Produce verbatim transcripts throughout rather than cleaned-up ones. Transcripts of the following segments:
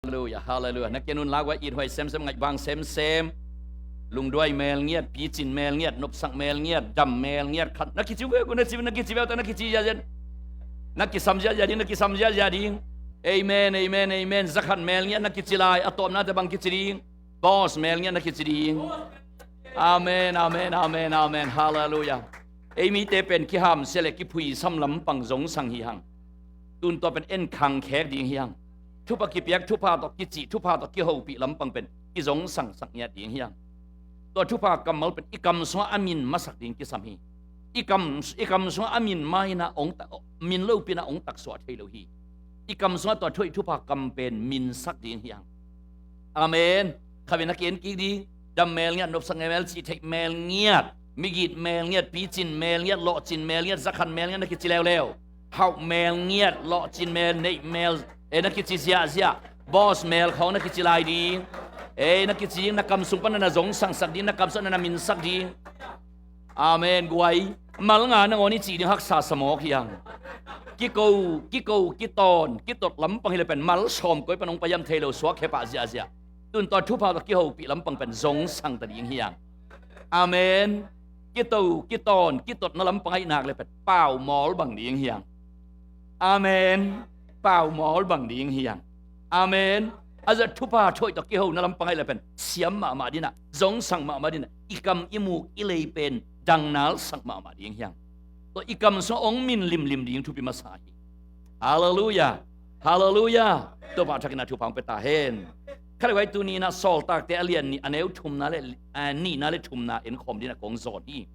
Halleluia, halleluia. Na kiang un la ua, it huai semsem, ngaih vang semsem. Lungduai mel ngiat, picin mel ngiat, nopsak mel ngiat, dam mel ngiat, khat. Na kici ve uh, na kici, na kici ve uh, na kici ziahziah. Na kisam ziahziah ding, na kisam ziahziah ding. Amen, amen, amen. Zakhat mel ngiat na kici lai, a tawpna teh bang kici ding? Boss mel ngiat na kici ding. Amen, amen, amen, amen. Halleluia. Ei mite pen kihamsia le kiphuisam lampang zongsang hi hang. Tun tua pen en khangkhek ding hi hang. Thupha kipiak, thupha tawh kicih, thupha tawh kihopih lampang pen kizongsangsak ngiat ding hi hang. Tua thupha kammal pen i kam sungah a min masak ding kisam hi. I kam, i kam sungah a min mai-in ah hong ta-, min lopi-in ah hong taksuah thei lo hi. I kam sungah tua thu hoih thupha kam pen minsak ding hi hang. Amen. Khatvei na ki-en kik ding. Dam mel ngiat, nopsak mel, cihtheih mel ngiat, migit mel ngiat, picin mel ngiat, lawhcin mel ngiat, zakhan mel ngiat na kici leuleu. Hauh mel ngiat, lawhcin mel, neih mel, eh, na kici ziahziah. Boss mel khawng na kici lai ding. Eh, na kici ding, na kam sung pan na na zongsangsak ding, na kam sung na na minsak ding. Amen. Guai, mal nga nangawn i cih ding haksa sa mawk hi hang. Kiko, kiko, kitawn, kitot lampang hi le pen mal sawm koi pan hong pai hiam thei lo, suak khepah ziahziah. Tun tua thupha tawh kihopih lampang pen zongsang ta ding hi hang. Amen. Kito, kitawn, kitotna lampang ahih nak le pen pau mawl bang ding hi hang. Amen. Pau mawl bang ding hi hang. Amen. A zat thupha thu hoih tawh kihona lampang ahih le pen siam mahmah ding ah, zongsang mahmah ding ah, i kam i muk i lei pen dangnalsak mahmah ding hi hang. Tua i kam sungah hong min limlim ding thupi masa hi. Halleluia. Halleluia. Topa a thakin ah thupha hong pia ta hen. Khatvei tuni-in ah Sawltakte a lian nih, a neu thumna le, a, nihna le thumna enkhawm ding ah kong zawn hi.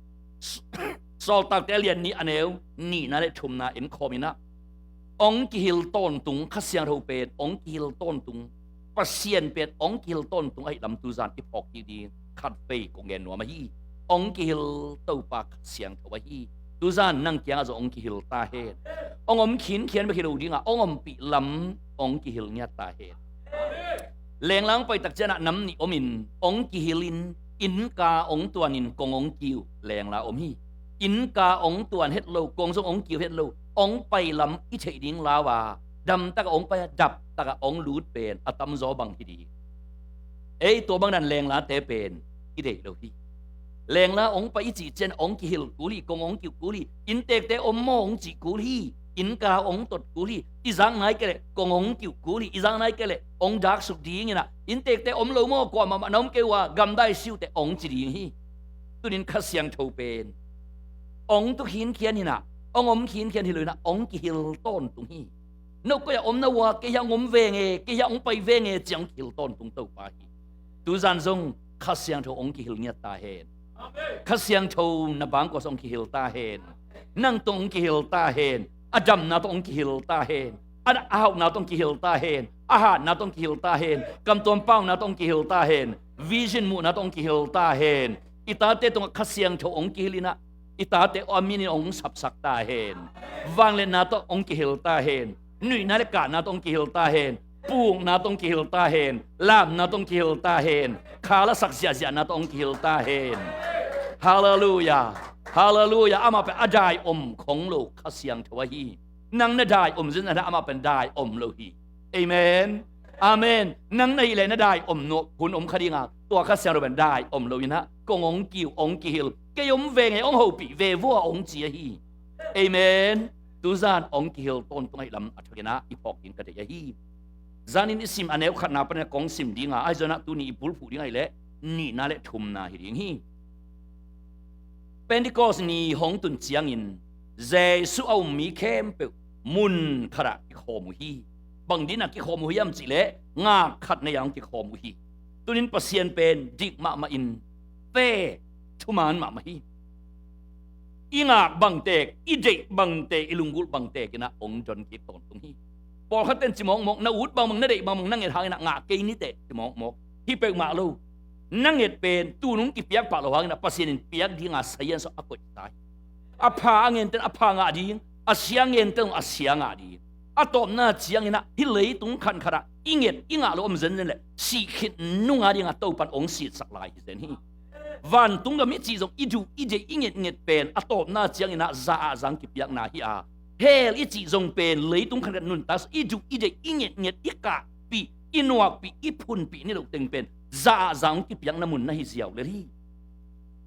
Sawltakte a lian nih, a neu nihna le thumna enkhawm in ah, hong kihil tawntung, Kha Siangtho pen hong kihil tawntung, Pasian pen hong kihil tawntung ahih lam tuzan i phawk kik ding khatvei kong gen nuam ahi. Hong kihil Topa Kha Siangtho ahi. Tuzan nang kiangah zong hong kihil ta hen. Hong om khinkhian bek hi lo ding a, hong ompih lam hong kihil ngiat ta hen. Lengla hong pai tak ciangin ah nam nih om in, hong kihil in, innka hong tuan in kong hong kiu lengla om hi. Innka hong tuan het lo, kong zong hong kiu het lo, hong pai lam i theih ding lau a, damtak ah hong pai a, daptak ah hong lut pen a tamzaw bang hi ding. Ei, tua bang dan lenglate pen i deih lo hi. Lengla hong pai i cih ciang hong kihil kul hi, kong hong kiu kul hi. Inntekte om maw hong cih kul hi. Innka hong tot kul hi. I zak nai kei leh kong hong kiu kul hi. I zak nai kei leh hong daksuk ding in ah, inntekte om lo maw, kuamah mah na om kei uh a, gamdai si uh teh hong ci ding hi. Tunin Kha Siangtho pen hong tu khinkhian in ah, hong om khinkhian hi lo in ah, hong kihil tawntung hi. No koi-ah om na uh a, kei hiah hong om veng e, kei hiah hong pai veng e, ci-a hong kihil tawntung Topa hi. Tuzan zong Kha Siangtho hong kihil ngiat ta hen. Kha Siangtho na bangkua sung hong kihil ta hen. Nang tung hong kihil ta hen. A damna tung hong kihil ta hen. A, a hauhna tung hong kihil ta hen. A hatna tung hong kihil ta hen. Kamtuam pauna tung hong kihil ta hen. Vision muhna tung hong kihil ta hen. I tate tungah Kha Siangtho hong kihil in ah, i tate a min in hong sapsak ta hen. Vangliatna tung hong kihil ta hen. Nuihna le kahna tung hong kihil ta hen. Pukna tung hong kihil ta hen. Lamna tung hong kihil ta hen. Kha lasak ziahziahna tung hong kihil ta hen. Halleluia. Halleluia. Amah pen a dai om khong lo Kha Siangtho ahi. Nang na dai om zenzen a, amah pen dai om lo hi. Amen. Amen. Nang na hih leh na dai om nawh, hun om kha ding a, tua Kha Siangtho pen dai om lo in ah, kong hong kiu, hong kihil, kei om veng e, hong hopih ve vua, hong ci ahi. Amen. Tuzan hong kihil tawntung ahih lam a thakin ah i phawk ding ka deih ahi. Zanin i sim a neu khatna panin ah kong sim ding a, ahi zongin ah tuni i bulphuh ding ahih leh nihna le thumna hi ding hi. Pentecost ni hong tun ciangin Jesu a um mi khempeuh mun khatah kikhawm uh hi. Bang dingin ah kikhawm uh hiam cih leh, ngak khat nei-a hong kikhawm uh hi. Tunin Pasian pen dik mahmah in, fair, thuman mahmah hi. I ngak bangtek, i deih bangtek, i lunggulh bangtek in ah hong don kik tawntung hi. Pawlkhat ten ci mawkmawk, na ut bangbang, na deih bangbang, na nget hangin ah ngah kei ni teh, ci mawkmawk. Hi peuhmah lo. Na nget pen tu nung kipiak pah lo hangin ah Pasian in piak ding a sazian sawk a koih ta hi. A pha a ngente in a pha ngah ding, a sia a ngente in a sia ngah ding. A tawpna ciangin ah hih leitung khankhat ah i nget i ngah lo om zenzen leh, sih khit nung a ding a Topa'n hong sitsak lai hi zen hi. Vantung gam i cih zong i duh i deih i ngetnget pen a tawpna ciangin ah za ah zang kipiakna hi a, hell i cih zong pen leitung khankhat nuntak sung i duh i deih i ngetnget i kahpih i nuakpih, i phunpih ni loh teng pen za ah za hong kipiakna mun na hi ziau lel hi.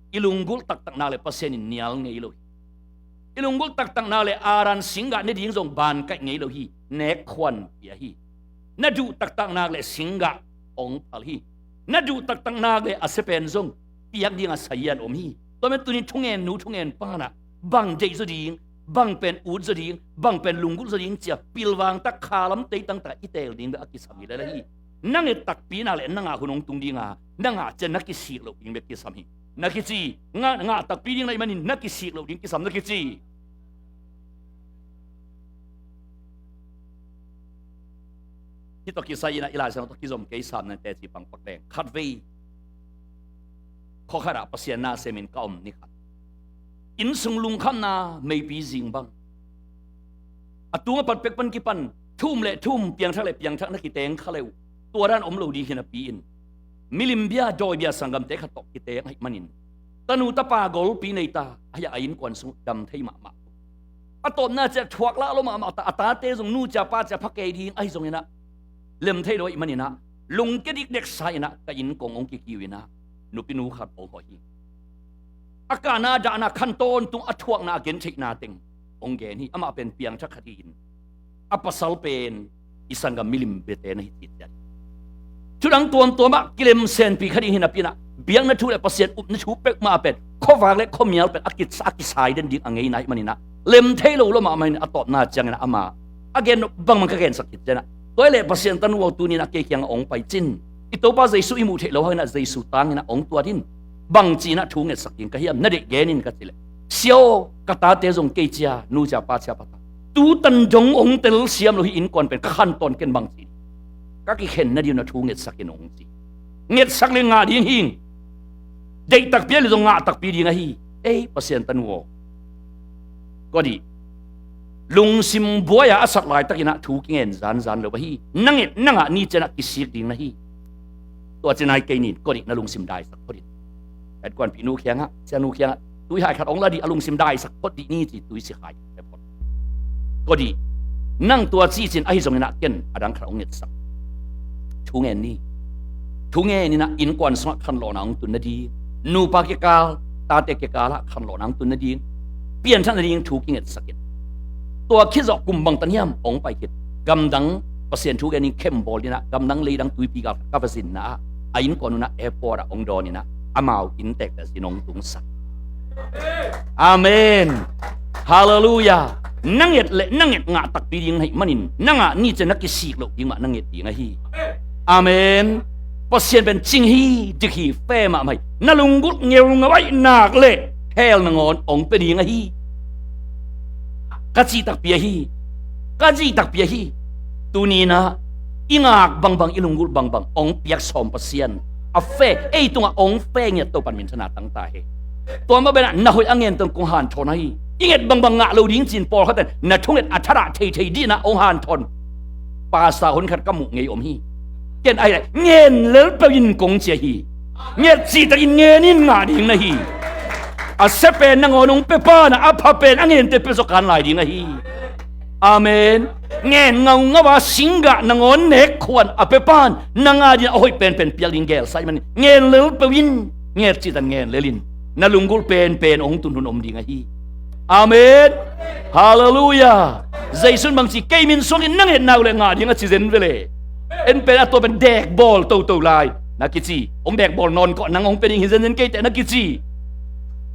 I lunggulh taktak nak le Pasian in nial ngei lo hi. I lunggulh taktak nak le Adam singgah ne ding zong ban kaih ngei lo hi. Nek khuan pia hi. Na duh taktak nak le singgah hong phal hi. Na duh taktak nak le a sia pen zong piak ding a sazian om hi. Tua men tuni thungen nu thungen pa na bang deih zaw ding, bang pen ut zaw ding, bang pen lunggulh zaw ding ci a pilvang tak khalam teitang tak i teel ding bek a kisam hi lel hi. Na nget takpi nak le na ngah hun hong tung ding a, na ngah ciang na kisik loh ding bek kisam hi. Na kici, ngah, ngah takpi ding na hih manin na kisik loh ding kisam na kici. Hih tawh kisai in ah i Lai Siangtho tawh kizom kei sam nang teci pangpak leng. Khatvei khua khat ah Pasian na sem in ka om ni khat. Inn sung lungkhamna meipi zing bang. A tung a pat pek pan kipan thu um le thu um, piangthak le piangthak na kiteng kha le uh. Tua dan om lo ding hi napi in milim bia, dawi bia sanggamte khat tawh kiteng ahih manin tanu tapa golpi nei ta, a hia a innkuan sung dam thei mahmah. A tawpna ciah thuak lah lo mahmah ta, a tate zong nu cia pa cia pha kei ding ahi zongin ah lem thei lo ahih manin ah lungkia dikdek sa in ah ka inn kong hong kikiu in ah nupi nu khat hong hawh hi. A kahna dahna khan tawntung a thuakna a gentheihna teng hong gen hi. Amah pen piangthak khat hi in a pasal pen i sanggam milim biate na hi citciat hi. Thudang tuamtuam ah kilem senpi kha ding hi napi in ah biakna thu le Pasian upna thu pek mah pen khuavak le khuamial pen a kisa, a kisai den ding a ngeina ahih manin ah lem thei lo lo mahmah in a tawpna ciangin ah ama a gen bangmah ka gensak hi cian ah. Tua hi leh Pasian tanu aw, tuni in ah kei kiangah hong pai cin. I Topa Jesu i muh theih lo hangin ah Jesu tangin ah hong tuat in. Bangci in ah thu ngetsak ding ka hiam, na deih gen in ka cih leh, Sia aw, ka tate zong kei cia nu cia pa cia pha ta, tu tan dong hong tel siam lo hi, innkuan pen ka khan tawn ken, bangci ka kikhen na ding uh na thu ngetsak in, hong ci. Ngetsak le ngah ding hi. Deih takpi a le zong ngah takpi ding ahi. Ei Pasian tanu aw, kua dih, lungsim buai-a a sat laitakin ah thu kingen zanzan lo ahi. Na nget na ngah ni ciang ah kisik ding na hi. Tua ci nai kei nin, kua dih na lungsim daisak phot in. Ka innkuanpihnu kiangah, sianu kiangah, tuihai khat hong la dih, a lungsim daisak phot dih ni ci, tuisi hai khat phot. Kua dih, nang tua ci cin, ahi zongin ah ken a dang khat hong ngetsak. Thu ngen ni. Thu ngen in ah innkuan sungah khanlawhna hong tun nading, nupa kikal, tate kikal ah khanlawhna hong tun nading, pianthak nading thu kingetsak in. Tua khit zawh kum bangtan hiam hong pai khit, gamdang Pasian thu gen in camp bawl in ah, gamdang leidang tuipi gal ka va zinna ah, a innkuan un ah airport ah hong dawn in ah, amau inntek teh zin hong tungsak. Amen. Halleluiah. Na nget le na nget ngah takpi ding na hih manin, na ngah ni ciang na kisik loh ding mah na nget ding ahi. Amen. Pasian pen cing hi, dik hi, fair mahmah hi. Na lunggulh ngeungau ahih nak leh hell nangawn hong pia ding ahi. Ka cih takpi ahi. Ka cih takpi ahi. Tuni in ah i ngak bangbang, i lunggulh bangbang hong piak sawm Pasian, a fair, ei tungah hong fair ngiat Topa'n minthanna tang ta hen. Tua mah bangin ah na hoih a ngen teng kong hanthawn ahi. I nget bangbang ngah lo ding ci-in pawlkhat in na thunget a thadah theithei dingin ah hong hanthawn pastor hun khat ka muh ngei om hi. Ken ahi leh ngen lel peuh in kong ci ahi. Nget cihtakin ngen in, ngah ding na hi. A sia pen nangawn hong pia pa'n ah a pha pen a ngente pia zawkan lai ding ahi. Amen. Ngen ngaungau a singgah nangawn nek khuan a pia pa'n na ngah dingin a hoih penpen piak ding gelsa ahih manin ngen lel peuh in. Nget cihtan ngen lel in. Na lunggulh penpen hong tun hun om ding ahi. Amen. Halleluiah. Jesu in bangci, kei min suangin na ngetna uh leh ngah ding a ci zen ve le. En pen a tua pen dekbawl toto lai na kici. Hong dekbawl nawn kawh, nang hong pia ding hi zenzen kei teh na kici.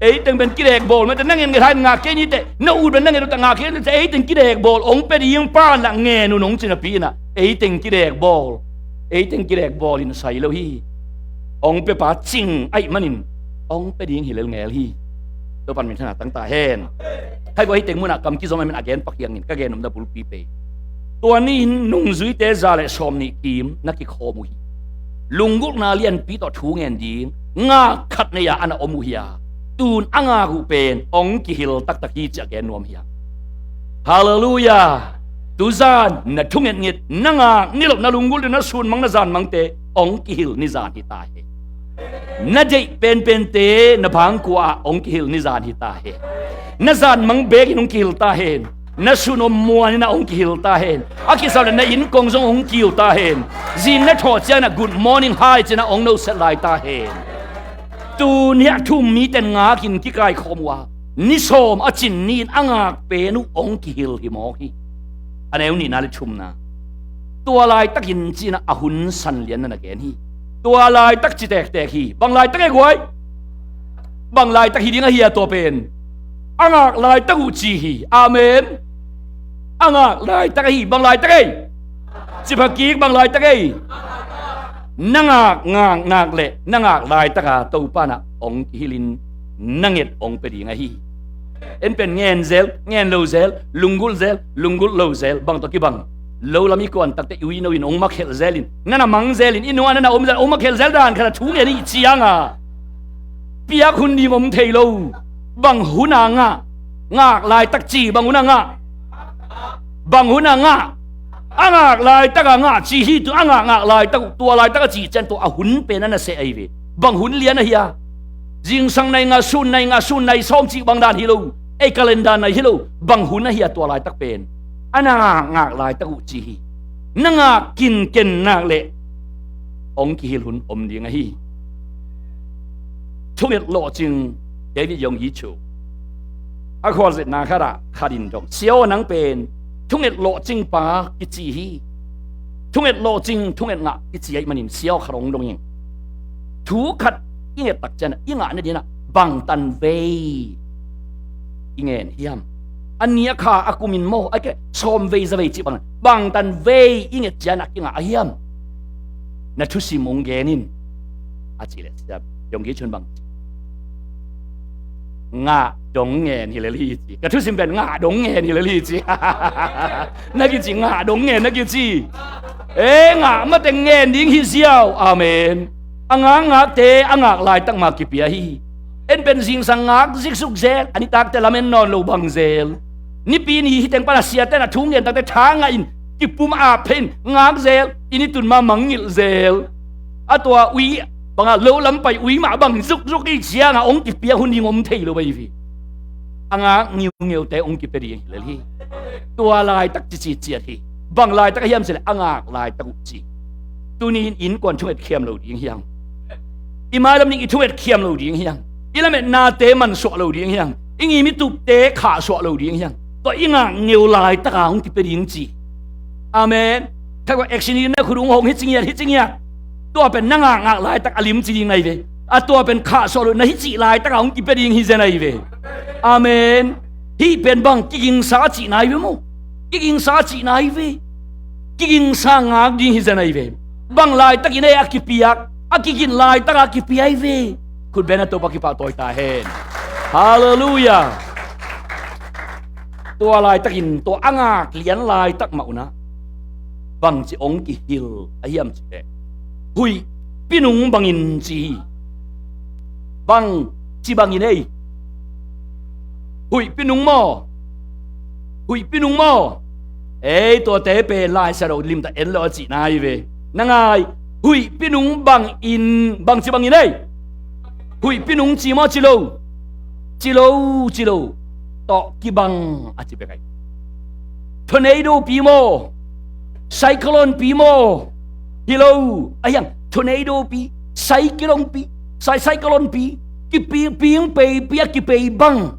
Ei teng pen kidekbawl mah teh, na ngen nget hai ngah kei ni teh, na ut pen na nget uh teh ngah kei ni teh, ei teng kidekbawl, hong pia ding pa'n lah ngen un hong ci napi in ah, ei teng kidekbawl, ei teng kidekbawl in sai lo hi. Hong pia pa cing ahih manin hong pia ding hi lel ngel hi. Topa'n minthanna tang ta hen. Khai bua hi teng mun ah kam kizom ahih manin a gen pak hiangin ka gen nopna bulpi pei. Tua ni-in nungzuite za le sawmnih kim na kikhawm uh hi. Lunggulhna lianpi tawh thu ngen ding ngak khat nei-a a na om uh hi a, tu-in a ngak uh pen hong kihil taktak hi ci-a gen nuam hi a. Halleluiah. Tuzan na thungetnget, na ngak niloh, na lunggulh, na sunmang, na zanmangte hong kihil ni zan hi ta hen. Na deih penpente na bangkua ah hong kihil ni zan hi ta hen. Na zanmang bekin hong kihil ta hen. Na sun om muan in ah hong kihil ta hen. A kisam le na inn kong zong hong kiu ta hen. Zin na thawh ciangin ah good morning hi ci-in ah hong noset lai ta hen. Tuni-ah thu-um miten ngakin kikaikhawm uh a, ni sawm a cin ni-in a ngak pen uh hong kihil hi mawk hi. A neu nihna le thumna, tua laitakin ci-in ah a hun san lian na na gen hi. Tua laitak ci tektek hi. Bang laitak e guai? Bang laitak hi ding ahi a tua pen? A ngak laitak uh ci hi. Amen. A ngak laitak ahi. Bang laitak ei? Ci pha kik, bang laitak ei? Na ngak ngak nak le na ngak laitaka Topa in ah hong kihilin na nget hong pia ding ahi. En pen ngen zel, ngen lo zel, lunggulh zel, lunggulh lo zel, bang tawh kibang? Lo lam i kuan takte i uino in hong makhelh zelin, na na mang zelin, i nungah na na om zel, hong makhelh zel dan khat a thu ngen i cianga piak hun ding om thei lo. Bang hun a ngah? Ngak laitak ci, bang hun a ngah? Bang hun a ngah? A ngak laitaka ngah ci hi. Tu a ngak ngak laitak uh, tua laitak a cih ciang tua a hun pen a na seh ahi ve. Bang hun lian ahi a? Zingsang nai nga, sun nai nga, sun nai sawm cih bang dan hi lo. Ei, calendar nai hi lo. Bang hun ahi a tua laitak pen? A na ngak ngak laitak uh ci hi. Na ngak kinken nak le hong kihil hun om ding ahi. Thunget lawhcing, David Yonggi Cho a khualzinna khatah khat in dong, Sia aw, nang pen thunget lawhcing pa kici hi. Thunget lawhcing, thunget ngah kici ahih manin Sia aw, khat hong dong ing. Thu khat i nget tak ciangin i ngah nadingin ah bangtan vei i ngen hiam? A ni a kha a kum in maw, a ke sawm vei za vei cih bang, bangtan vei i nget ciangin a kingah a hiam? Na thusim hong gen in, a cih leh Sia Yonggi Cho in bang ci? Ngah dong ngen hi lel hi ci. Ka thusim pen ngah dong ngen hi lel hi ci. Na kici, ngah dong ngen na kici. E, ngah mateng ngen ding hi ziau. Amen. A ngakngakte a ngak laitak mah kipia hi. En pen zingsang ngak ziksuk zel, a nitakte lamen nawn lo bang zel. Nipi ni hi teng pan a siate in a thu ngen takte tha ngah in, kipum ap phei in ngak zel, i ni tun mah mangngilh zel. A tua ui bangah lo lam pai ui mah bang zukzuk i ciangah hong kipia hun ding om thei lo ahi ve. A ngak ngiungiute hong kipia ding hi lel hi. Tua laitak cici ciat hi. Bang laitak a hiam cih leh a ngak laitak uh ci. Tuni in innkuan thunget khiam lo ding hiam? I mailam ning i thunget khiam lo ding hiam? I lametnate mansuah lo ding hiam? I ngim i tupte khahsuah lo ding hiam? Tua i ngak ngeu laitaka hong kipia ding ci. Amen. Thakua action in na khut ung hong hi cingiat, hi cingiat. Tua pen na ngakngak laitak a lim ci ding na hi ve. A tua pen khahsuah lo na hi cih laitaka hong kipia ding hi zen ahi ve. Amen. Hih pen bang kigingsa a cihna hi ve maw? Kigingsa a cihna hi ve. Kigingsa ngak ding hi zen ahi ve. Bang laitakin ei a kipiak, a kigin laitaka a kipia hi ve. Khut beng a Topa kipahtawi ta hen. Halleluiah. Tua laitakin tua a ngak lian laitak mah unah bangci hong kihil a hiam cih leh, huihpi nung bangin ci hi. Bangci bangin ei? Huihpi nung maw? Huihpi nung maw? Ei, tuate pen Lai Siangtho limtak en lo a cihna hi ve. Na ngai, huihpi nung bangin, bangci bangin ei? Huihpi nung ci maw, ci lo? Ci lo, ci lo. Tawh kibang a ci bek ahi. Tornado pi maw? Cyclone pi maw? Hi lo. A hiang, tornado pi, cyclone pi, cy-, cyclone pi, kipi, ping pei pi a kipei bang.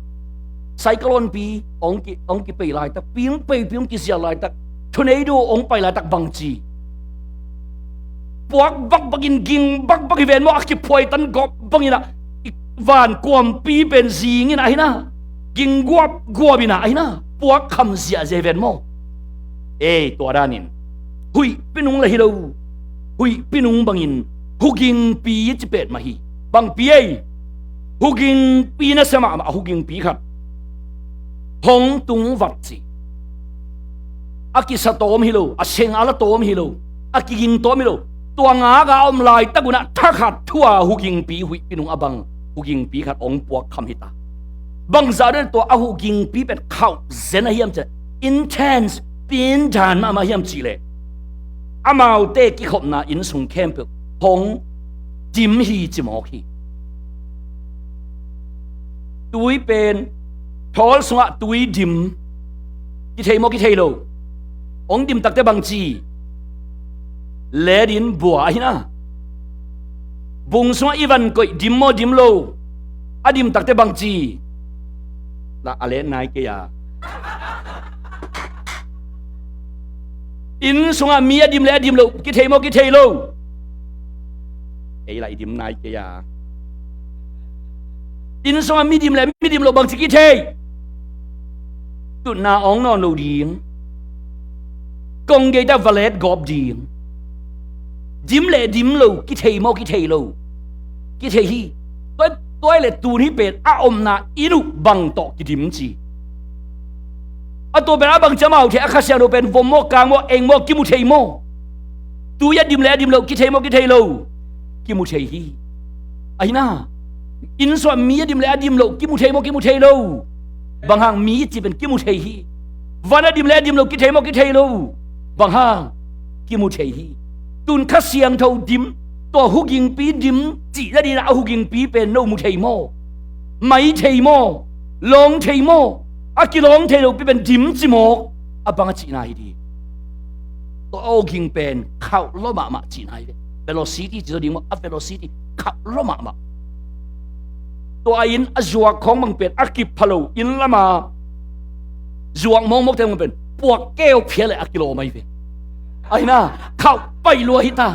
Cyclone pi hong ki, hong kipei laitak, ping pei pi hong kizial laitak, tornado hong pai laitak bangci? Puak bakbakin, ging bakbak hi ven maw, a kiphuaitan gawp bangin ah, i vankuampi pen zingin ah hi na, ging guapguapin ah hi na, puak kham ziahziah hi ven maw. Ei, tua danin huihpi nung le hi lo, huihpi nung bangin hugingpi ci pet mah hi. Bangpi ei? Hugingpi, nasia mahmah hugingpi khat hong tung vat ci. A kisa tawm hi lo, a seng a la tawm hi lo, a kiging tawm hi lo. Tua ngak a om laitak unah thakhat thu-a hugingpi, huihpi nung a bang hugingpi khat hong puak kham hi ta. Bangzah dan tua a hugingpi pen khauh zen a hiam cih leh, intense, piandan mahmah hiam cih leh, amaute kikhopna inn sung khempeuh hong dim hi ci mawk hi. Tui pen, thawl sungah tui dim, Kithei maw, kithei lo? Hong dim takte bangci? Let in bua ahi na. Bung sungah i van koih dim maw, dim lo? A dim takte bangci? La a let nai kei a. Inn sungah mi a dim le a dim lo kithei maw, kithei lo? Ei la i dim nai kei a. Inn sungah mi dim le mi dim lo bangci kithei? Tutna awng nawn lo ding. Kong gei ta valet gawp ding. Dim le dim lo kithei maw, kithei lo? Kithei hi. Tuai, tuai le tun hi pen a omna inn uh bang tawh kidim ci. A tua pen a bang ciam a au thei, a Kha Siangtho pen vom maw, kang maw, eng maw, kimu thei maw? Tui a dim le a dim lo kithei maw, kithei lo? Kimu thei hi. Ahi na, inn sungah mi a dim le a dim lo kimu thei maw, kimu thei lo? Bang hang? Mi ci pen kimu thei hi. Van a dim le a dim lo kithei maw, kithei lo? Bang hang? Kimu thei hi. Tun Kha Siangtho dim, tua hugingpi dim cih na dina a hugingpi pen no mu thei maw? Mai thei maw? Lawng thei maw? A kilawng thei lopi pen dim ci mawk. A bang a cihna hi di. Tua a awging pen khauh law mahmah cihna hi ve. Velocity ci zaw ding maw? A velocity khauh law mahmah. Tua in a zuak khawng bang pen a kipha lo inn lama zuak mawkmawk teng bang pen puak keu phial le a kilawm ahi ve. Ahi na, khauh pai lua hi ta.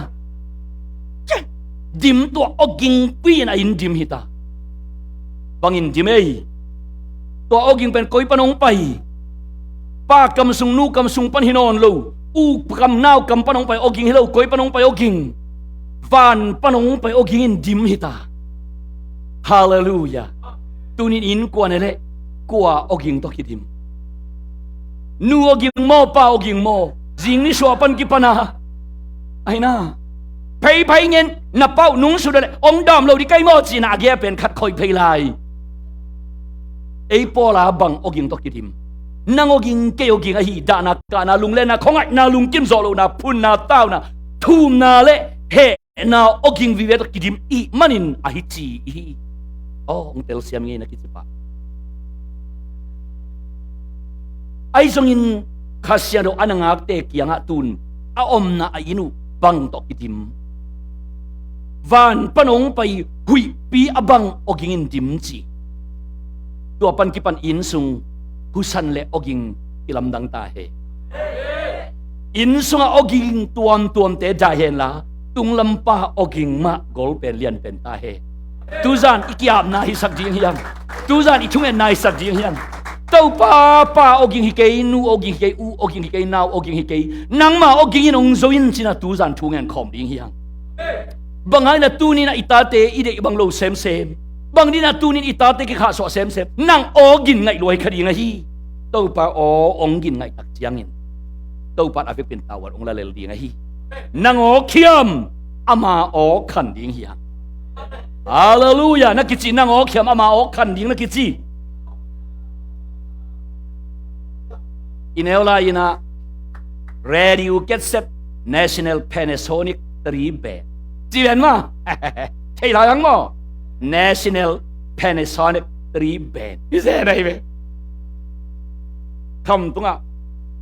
Dim tua awgingpi in a inn dim hi ta. Bangin dim ei? Tua awging pen koi pan hong pai? Pa kam sung, nu kam sung pan hi nawn lo. U kam, nau kam pan hong pai awging hi lo, koi pan hong pai awging? Van pan hong pai awging in dim hi ta. Halleluiah. Tunin innkuan e le kua awging tawh kidim? Nu awging maw, pa awging maw? Zing ni suah pan kipana, ahi na, pheiphei ngen na pau nung sut le ong dawm lo di kai maw cihna a gei pen khat khoi phei lai. Ei Paula bang awging tawh kidim? Nang awging, kei awging ahi dahna, kahna, lunglenna, khuangaihna, lungkim zawh lohna, phunna, tauna, thumna le heh na awging vive tawh kidim ih manin ahi ci ihi. Aw, hong telsiam ngei na kici pah. Ahi zongin Kha Siangtho a na ngakte kiangah tun a omna a inn uh bang tawh kidim? Van pan hong pai huihpi a bang awging in dim ci? Tua pan kipan inn sung husan le awging kilamdang ta he. Inn sungah awging tuamtuamte dai henla, tunglampa awging mah golpen lianpen ta he. Tuzan i kiapna hisak ding hiam? Tuzan i thungetna hisak ding hiam? Topa, pa awging hi kei, nu awging hi kei, u awging hi kei, nau awging hi kei, nangma awging in hong zo in cina tuzan thungen khawm ding hiam? Bang hangin a tunin a i tate i deih bang lo semsem? Bang dina tunin i tate kikhahsuah semsem? Nang aw gin ngaih luai kha ding ahi. Topa aw hong gin ngaih tak ciangin Topa in a vekpin tawal hong lalel ding ahi. Nang aw khiam, ama aw khan ding hiam? Halleluiah. Na kici, nang aw khiam, ama aw khan ding na kici. I neu lai-in ah radio cassette, National Panasonic three band. Ci ven maw? Thei lai hang maw? National Panasonic three band. I zen ahi ve. Kham tungah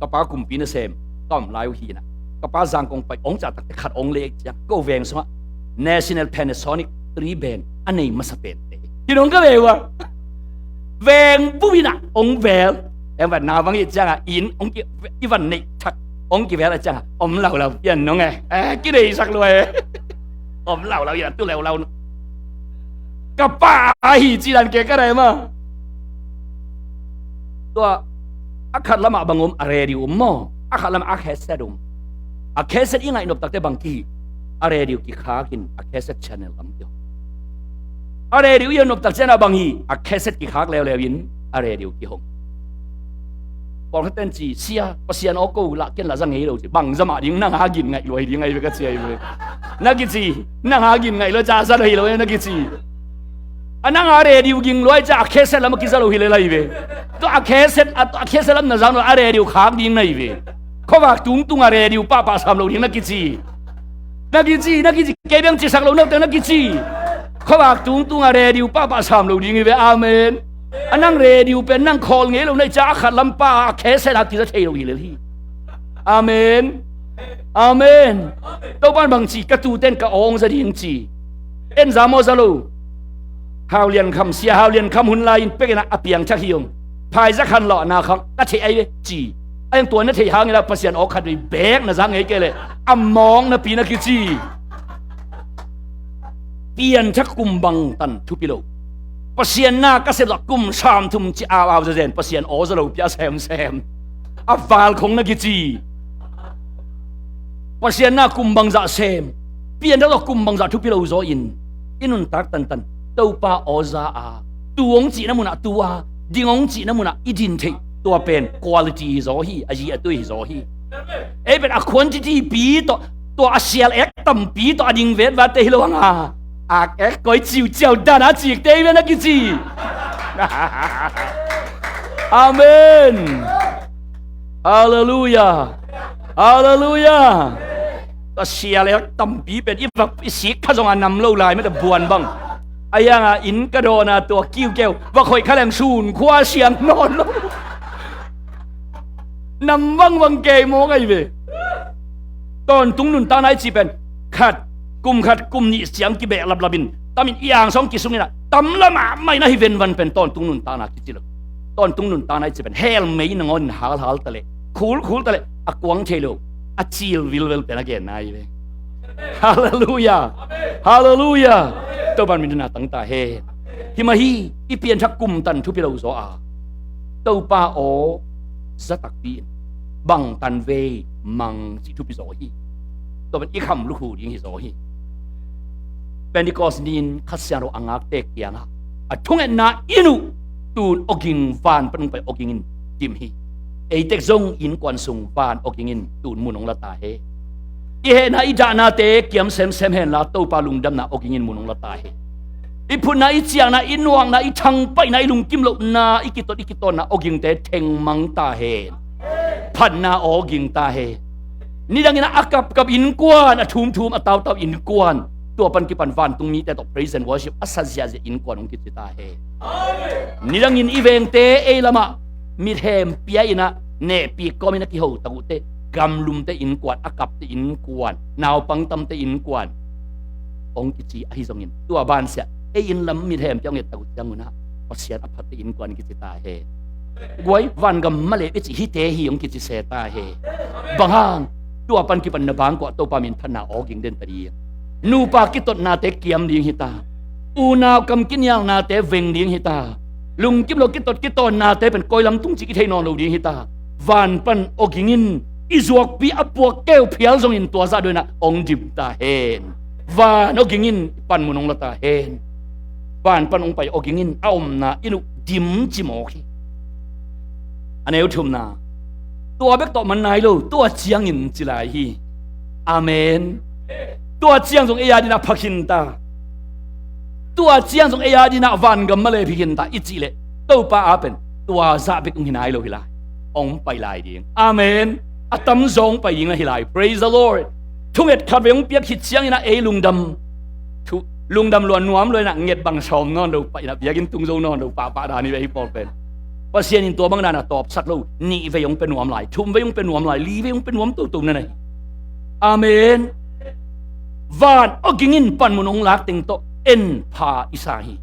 ka pa kumpi nasem ka om lai uh hi-in ah, ka pa Zangkong pai hong ciah takte khat hong lek ciang ko veng sungah National Panasonic three band a nei masa pente hi dong ka ve uh a. Veng bup in ah hong vel. Em vat na bang hi ciangah inn hong ki, i van neih thak hong kivel a ciangah om laulau pian nong e. Eh, kineisak lua e. Om laulau in ah tu leuleu. Ka pa ahi ci dan ke ka dai maw? Tua a khat lamah bang om, a radio om maw? A khat lamah a cassette om. A cassette i ngaihnop takte bang kihi? A radio kikhakin a cassette channel lam kihong. A radio i nop tak ciangah bang hi? A cassette kikhak leuleu in a radio kihong. Pawlkhatte in ci, sia, Pasian aw ko lah ken lah za ngei lo ci. Bang za mah ding, nang a gin ngaih luai ding ahi ve ka ci ahi ve. Na kici, nang a gin ngaih luai ca za lo hi lo na kici. A nang a radio ging luai ca a cassette lam a kiza lo hi le lai ve. Tua a cassette, a, a cassette lam na zang lo a radio khak ding na hi ve. Khuavak tungtung a radio pahpah sam lo ding na kici. Na kici, na kici, kei beng cisak lo na, na kici. Khuavak tungtung a radio pahpah sam lo ding hi ve. Amen. A nang radio pen nang khawl ngei lo na i ca a khat lampa a khe sela kiza thei lo hi lel hi. Amen. Amen. Topan bang ci ka tuten ka awng za ding ci. En za maw za lo? Hau Lian Kham, sia Hau Lian Kham hun lai in pek in a piang thak hi ong. Phai za khan lo na khang ka thei ai ve ci. A yang tua na thei hang ila Pasian aw khat vei bek na za ngei ke le a mawng na pi na kici. Pian thak kum bang tan thupi lo. Pasian na ka sep lo kum sam thum ci au au za zen Pasian aw za lo pia sem sem. A val khong na kici. Pasian na kum bangzah sem, pian lo kum bangzah thupi lo zaw in i nuntak tantan Topa aw za a, tu hong cihna munah tu a, ding hong cihna munah i din theih tua pen quality hi zaw hi, a zi a tui hi zaw hi. Ei pen a quantity pi tawh, tua a sial ek tampi tawh a ding vetvat te hi lo hang a, ak ek koi ciuciau dan a cik te hi ven a kici. Amen. Halleluia. Halleluia. Ka sia le tampi pen i vak i sik kha zong a nam lo lai mete buan bang. A hiang a inn ka dawn a tua kiu keu vak hoih kha leng sun khua siang nawn lo. Nam bang bang kei mawk ahi ve. Tawntung nuntakna i ci pen khat, kum khat kum nih siang kibeh laplap in tamin i angsawng kisung in a tam lamah mai na hi venvan pen tawntung nuntakna kici lo. Tawntung nuntakna i ci pen hel mei nangawn in halhal ta leh, khulkhul ta leh a kuang thei lo, a cil vilvel pen a genna hi ve. Halleluia. Halleluia. Topan min na tang ta he. Hi mah hi, i pianthak kum tan thupi lo zaw a, Topa aw za takpi in bang tan vei mang cih thupi zaw hi. Tua pen i kham lukhu ding hi zaw hi. Pentecost ni-in Kha Siangtho a ngakte kiangah a thungetna in uh tun awging van pan hong pai awging in dim hi. Eitek zong innkuan sung van awging in tun mun hong la ta he. I hehna i dahnate kiam semsem henla Topa lungdamna awging in mun hong la ta he. I phutna, i ciakna, i nuakna, i thangpaihna, i lungkim lohna, i kitot i kitawnna awgingte thengmang ta hen. Phatna awging ta hen. Nidangin a kapkap innkuan, a thumthum a tautau innkuan, tua pan kipan vantung mite tawh praise and worship a sa ziahziah innkuan hong kici ta hen. Nidangin i vengte ei lamah mithem pia in a nehpih kawmin a kiho tak uhte, gamlumte innkuan, a kapte innkuan, naupangtamte innkuan hong kici ahi zongin, tua bansiah ei inn lam mithem pia hong et tak uh ciangun ah Pasian a phatte innkuan kici ta hen. Guai, vangam maleh i cih hite hi hong kici se ta hen. Bang hang? Tua pan kipan na bangkua Topa min phatna awging den ta ding. Nupa kitotnate kiam ding hi ta. Unau kam kinialnate veng ding hi ta. Lungkim lo kitot kitawnnate pen koi lam tung cih i thei nawn lo ding hi ta. Van pan awging in i zuakpi a puak keu phial zongin tua zah dawinah hong dim ta hen. Van awging in i panmun hong la ta hen. Van pan hong pai awging in a omna in uh dim ci mawk hi. A neu thumna, tua bek tawh man nai lo, tua ciangin ci lai hi. Amen. Tua ciang zong ei a dinah pha khin ta. Tua ciang zong ei a dinah vangam maleh phi khin ta i cih leh Topa a pen tua zah bek hong hi nai lo hi lai. Hong pai lai ding. Amen. A tamzaw hong pai ding na hi lai. Praise the Lord. Thunget khat vei hong piak khit ciangin ah ei lungdam, thu, lungdam lua nuam lua in ah nget bang sawm nawn lo pah in ah biakinn tung zo nawn lo pahpah dan hi ve hi pawl pen. Pasian in tua bang dan a tawpsak lo, nih vei hong pia nuam lai, thum vei hong pia nuam lai, li vei hong pia nuam toto na na hi. Amen. Van awging in panmun hong lak teng tawh en pha i sa hi.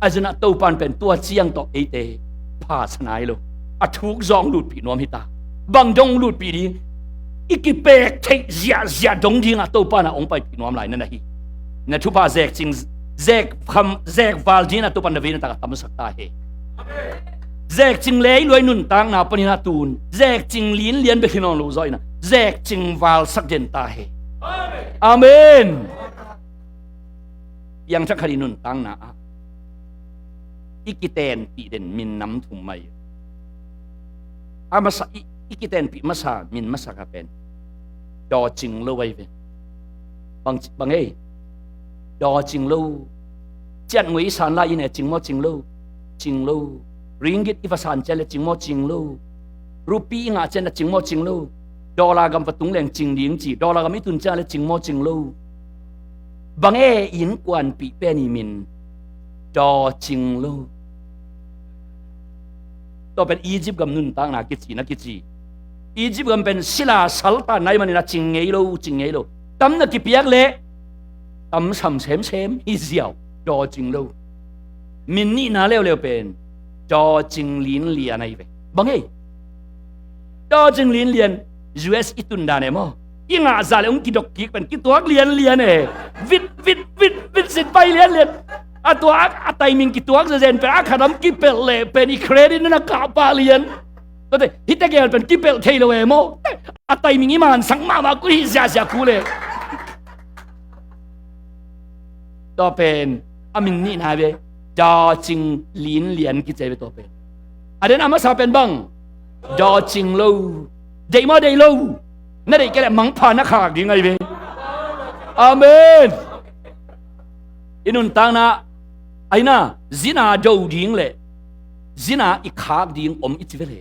A zin ah Topan pen tua ciang tawh eite pha sa nai lo. A thuk zawng lutpih nuam hi ta. Bang dong lutpih ding? I kipek theih ziahziah dong dingah Topa na hong paipih nuam lai na na hi. Na thupha zekcing, zek kham, zek val dingin ah Topa na vei na tak a tamsak ta he. Zekcing leiluai nuntakna panin ah tun zekcing linlian bek hi nawn lo zaw in ah zekcing valsak den ta he. Amen. Piangthak khat i nuntakna ah i kitenpih den min nam thum mai. A masa i, i kitenpih masa min masa ka pen dawcing lo ai ve. Bang, bang ei? Dawcing lo. Ciat ngui i san lai i ne cing maw cing lo? Cing lo. Ringgit i va san ciat le cing maw cing lo? Rupi i ngah ciat na cing maw cing lo? Dollar gam va tung leng cing ding ci. Dollar gam i tun ciat le cing maw cing lo? Bang e innkuanpih pen i min dawcing lo. Tua pen Egypt gam nuntakna kici na kici. Egypt gam pen sila saltanna ahih manin a cing ngei lo, cing ngei lo. Tam na kipiak leh tam sam semsem hi ziau, dawcing lo. Min nihna leuleu pen dawcing linlian ahi ve. Bang ei? Dawcing linlian, U S i tun dan e maw. I ngah zah le hong kidok kik pen kituak lianlian e. Vit vit vit vit sit pai lianlian. A tua a, a timing kituak zezen pen a khat lam kipelh leh pen i credit na na kah pah lian. Tuate hihte gel pen kipelh thei lo e maw. A timing i mansak mahmah kul hi ziahziah kul e. Tua pen a min nihna ve. Dawcing linlian kici ve tua pen. A den a masa pen bang? Dawcing lo. Deih maw deih lo? Na deih kei leh mangpha na khak ding ahi ve. Amen. I nuntakna ahi na, zina do ding le zina i khak ding om i ci ve le.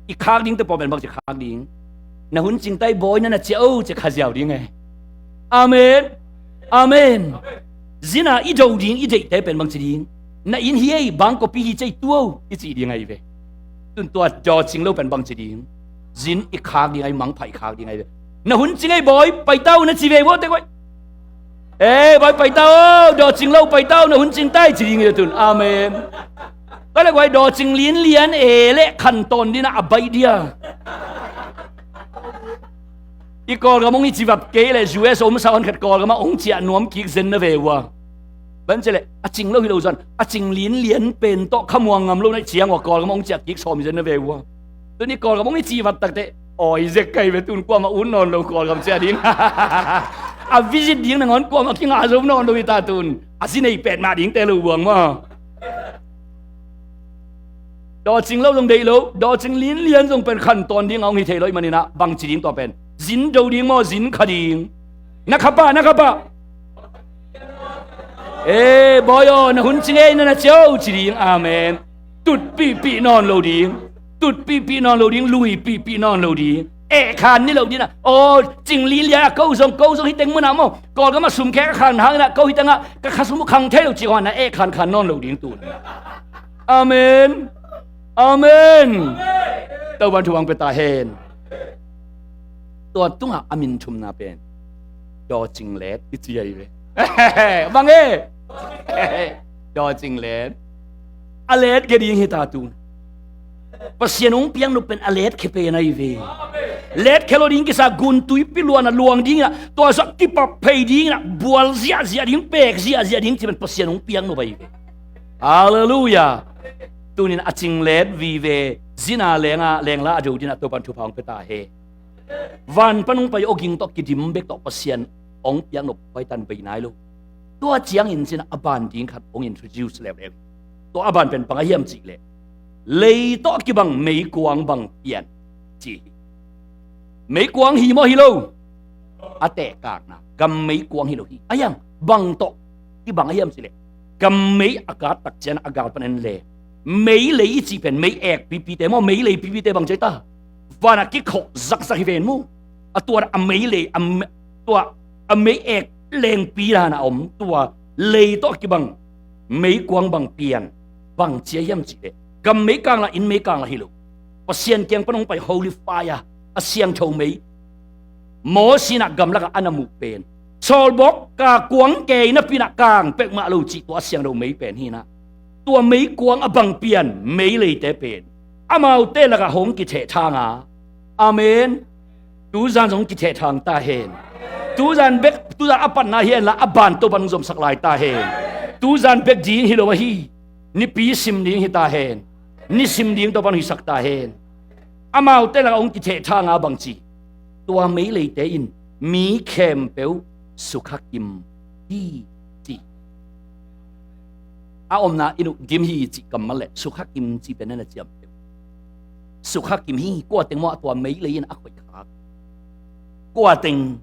I khak ding te pawh pen bang ci khak ding? Na hun cing tai bawi, na na ciah o ci kha ziau ding e. Amen. Amen. Zina i do ding i deihte pen bang ci ding? Na inn hi ei, bangkawpi hi cei tuo i ci ding ahi ve. Tun tua dawcing lo pen bang ci ding? Zin i khak ding ahi, mangpha i khak ding ahi ve. Na hun cing ei bawi, paita o na ci ve vua te guai. E bawi paita o, dawcing lo paita o, na hun cing tai ci ding ahi tun. Amen. Ka le guai dawcing linlian e le khantawn dina a baih dia. I Kawlgam hong i ci vat kei le U S om sa hon khat Kawlgam ah hong ciah nuam kik zen na ve ua. Ban ci le a cing lo hi lo zan a cing linlian pen tawh khamuang ngam lo na i ciang ua Kawlgam hong ciah kik sawm zen na ve ua. Tuni Kawlgam hong i ci vat takte awi zek kai ve tun kuamah ut nawn lo Kawlgam ciah ding. A visit ding nangawn kuamah kingah zo nawn lo hi ta tun. A zi nei pet mah dingte lo buang maw. Dawcing lo zong deih lo, dawcing linlian zong pen khantawn ding a hong hi thei lo i maninah bangci ding tua pen? Zin do ding maw, zin kha ding? Na kha pah, na kha pah. E bawi aw, na hun cing ei, na na ciah o ci ding. Amen. Tutpihpih nawn lo ding. Tutpihpih nawn lo ding, luipihpih nawn lo ding. Eh khan ni lo ding ah. Aw, cing linlian a ko zong, ko zong hi teng munah maw. Kawlgam a sum khek a khan hanginah ko hi tengah ka kha sum uh khang thei lo cih hong na eh khan khan nawn lo ding tun. Amen. Amen. Topan thupha hong pia ta hen. Tua tungah a min thumna pen dawcing let i ci ahi ve. Bang e? Dawcing let. A let khe ding hi ta tun. Pasian hong piak nop pen a let khe pen ahi ve. Let khe lo ding kisa, gun tuipi luan a luang ding inah, tua zah kipap phei ding inah, bual ziahziah ding, pek ziahziah ding ci pen Pasian hong piak nop ahi ve. Halleluiah. Tunin a cing let vive, zina lenga lengla a do dinah Topan thupha hong pia ta he. Van pan hong pai awging tawh kidim bek tawh Pasian hong piak nop pai tan bei nai lo. Tua ciangin cinah a ban ding khat hong introduce leuleu. Tua a ban pen bang a hiam cih leh, lei tawh kibang meikuang bang pian ci hi. Meikuang hi maw hi lo? A tehkakna gam meikuang hi lo hi. A hiang bang tawh kibang a hiam cih leh, gam mei a kat tak cian a gal pan en le, mei lei i cih pen mei ek pipite maw, mei lei pipite bang ci ta? Vanah kikhawh zakzak hi ven mu. A tua a mei lei a me-, tua a mei ek lengpi dan a om, tua lei tawh kibang meikuang bang pian. Bang ci a hiam cih leh, gam meikang lah, inn meikang lah hi lo. Pasian kiang pan hong pai holy fire, a siangtho mei. Moses inah gamlakah a na muh pen sawlbawk ka kuang kei napi inah kang peuhmah lo cih tua a siangtho mei pen hi inah, tua meikuang a bang pian mei leite pen amaute lakah hong kithehthang a. Amen. Tuzan zong kithehthang ta hen. Tuzan bek, tuzan a patna hi henla a ban Topan hong zomsak lai ta hen. Tuzan bek ding hi lo ahi. Nipi sim ding hi ta hen. Nisim ding Topan hong hisak ta hen. Amaute lakah hong kithehthang a bangci, tua mei leite in mi khempeuh sukha kim hi ci. A omna in uh dim hi cih kammal le sukha kim cih pen na na ciam peuh. Sukha kim hi, kua teng maw a tua mei lei in a khoih khak? Kua teng?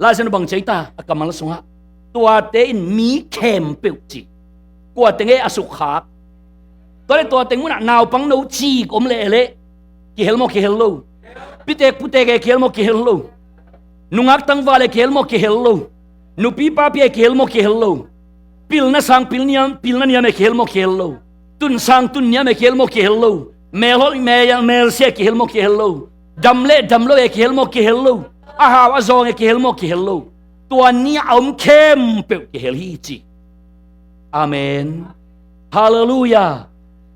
Laisiangtho bang ci ta a kammal sungah, tuate in mi khempeuh ci. Kua teng e a sukkhak? Tua le tua teng munah naupang no cik om leh leh kihel maw kihel lo? Pitek putek e kihel maw kihel lo? Nungak tangval e kihel maw kihel lo? Nupi papi e kihel maw kihel lo? Pilna sang pilniam, pilna niam e kihel maw kihel lo? Tun sang tun niam e kihel maw? Kihel lo. Mel holh, mel, melsia e kihel maw? Kihel lo. Dam le dam lo e kihel maw? Kihel lo. A hau a zawng e kihel maw? Kihel lo. Tua ni a om khempeuh kihel hi ci. Amen. Halleluia.